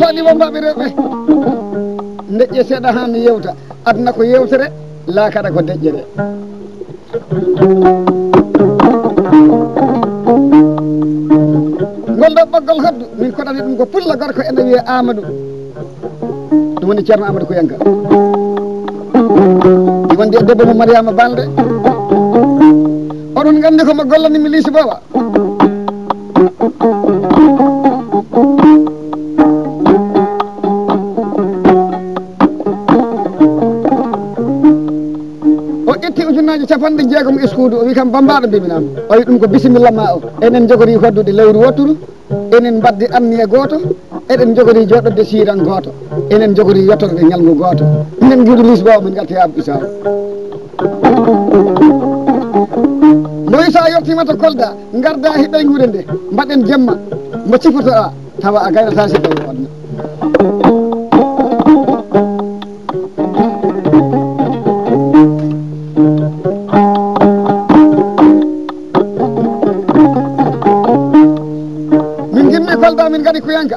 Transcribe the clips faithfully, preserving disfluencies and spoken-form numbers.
Waɗi wammbaaɓe rewɓe, ndeƴƴe seeɗa haa mi yewta. Aduna ko yewtere, laakara ko deƴƴere. Ngol ɗo ɓoggol hoddu, min koɗani ɗum ko pullo gorko ene wiyee Amadou. Ɗum woni Ceerno Amadou Kuyanka. Ɗi wondi e debbo mo Mariama Balde. Oɗon nganndi ko mo gollani mi Liisi Booba. O ƴetti ujunnaaje capanɗe jeegom e suudu, o wi kam, "Bammbaaɗo?" Mbimi, "Naam." O wi ɗum ko, "Bisimilla ma o. Enen njogori hoddude lewru wotturu, enen mbaddi anniya gooto, eɗen njogori jooɗorde siiran gooto, enen njogori yotorde ñalngu gooto. Minen ngiwdi Liisi Booba, min ngarti haa Abu Isaaru." Mbo wi, "So a yottiima to Kolda, ngarda he ɓeynguure nde, mbaɗen jemma, mbo cifotoɗaa, tawa a gaynataa si tawi aduna." Min ngimmi Kolda, min ngari Kuyanka.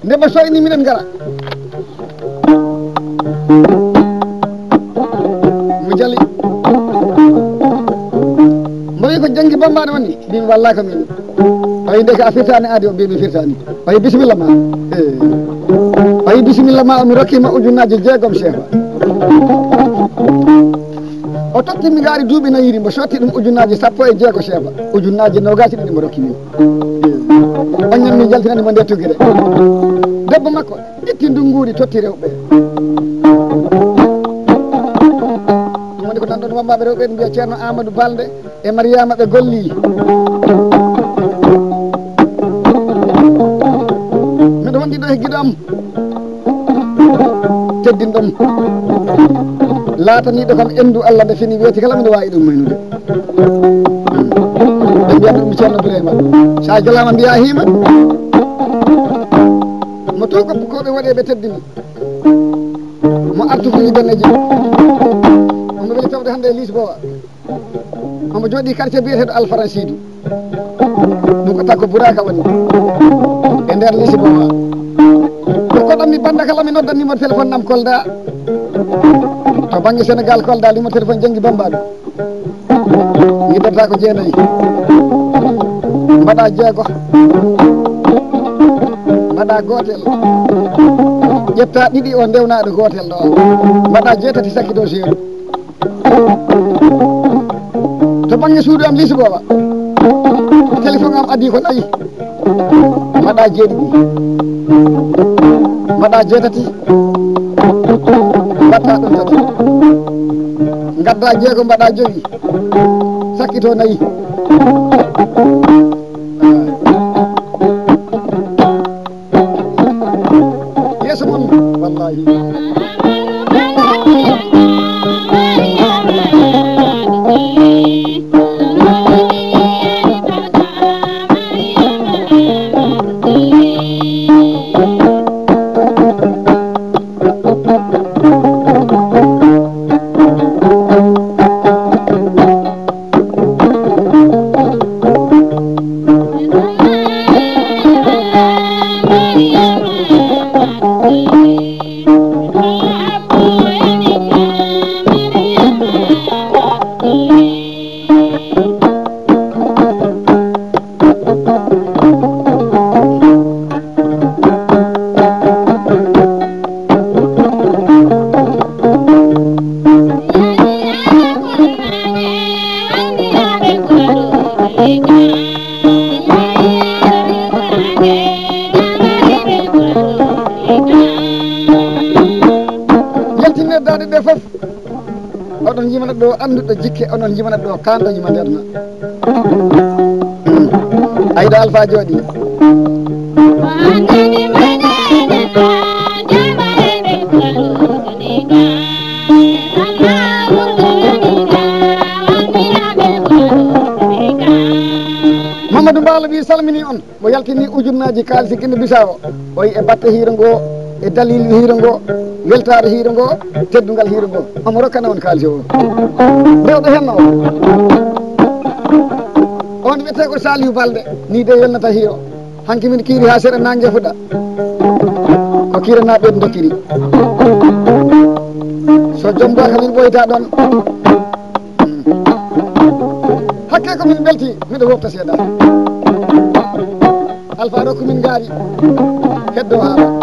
Nde ɓe soyni, miɗen ngara. Mo jali. Mbo wi, "Ko janngi Bammbaaɗo woni?" Mbimi, "Wallaahi ko min." O wi, "Ndeke a firtaani aadi?" O mbi, "Mi firtaani." O wi, "Bisimilla ma." Eh. O wi, "Bisimilla ma o, mi rokki ma ujunnaaje jeegom seefa." O totti mi ngaari duuɓi nayi, mbo sotti ɗum ujunnaaje sappo e jeego seefa. Ujunnaaje noogaas e ɗiɗi mbo rokki min. O ñammi, jaltinani mo nde tugire. Debbo makko ƴetti ndunguuri, totti rewɓe. Ɗum woni ko nanɗon wammbaaɓe rewɓe, ɓe mbiya Ceerno Amadou Balde e Mariama ɓe golli. Miɗo wondi ɗo e giɗo am teddinɗo am, laataniiɗo kam enndu Allah nde fini weeti kala, miɗo waawi ɗum maynude. Ɓe mbiyata ɗum Ceerno Birahima. So a jalaama, mbiya hiima. Mo to ko, ko ɓe waɗi, ɓe teddini. Mo artu ko yiɗaneji. Omo weli tawde hannde e Liisi Booba. Omo jooɗii quartier biyeteeɗo Alfaransiidu. Ɗum ko takko Buraaka woni e nder Liisi Booba. Ko koɗo mi bannda kala, mi nodda numéro téléphone am Kolda. To bannge Sénégal, Kolda, numéro téléphone janngi Bammbaaɗo. Ngiddata ko jeenayi. Mbaɗa jeego. Mbaɗa gootel. Ƴetta ɗiɗi o, ndewna ɗo gootel ɗo. Mbaɗa jeetati, sakkito zéro. To bannge suudu am Liisi Booba, téléphone am adii ko nayi. Mbaɗa jeeɗiɗi. Mbaɗa jeetati. Mbaɗta ɗum tati. Ngadda jeego, mbaɗa jowi. Sakkito nayi. Yeeso mon, wallahi. Yaltinir daaɗe ɗe fof. Oɗon yimana ɗo annduɗo jikke, oɗon yimana ɗo kaanɗo yima nder ma. Ayda Alfa jooɗi. Mamadou Mballo wi salmini on. Mo yaltini ujunnaaji kaalisi Gine Bisawo, o yi e batte hiiro ngo, e dalilu hiiro ngo, weltaare hiiro ngo, teddungal hiiro ngo. Omo rokkana on kaalisi o. Rewɓe henno o. On wiyetee ko Saliou Balde, ni de yolnata hiiro. Hanki min kiiri haa sera nange fuɗa. Ko kiranaaɓe en dokkiri. So jom ba kamin ɓoyta ɗon. Hakke ko min belti, miɗo wofta seeɗa. Alfa ɗo ko min ngaari. Heddo haala.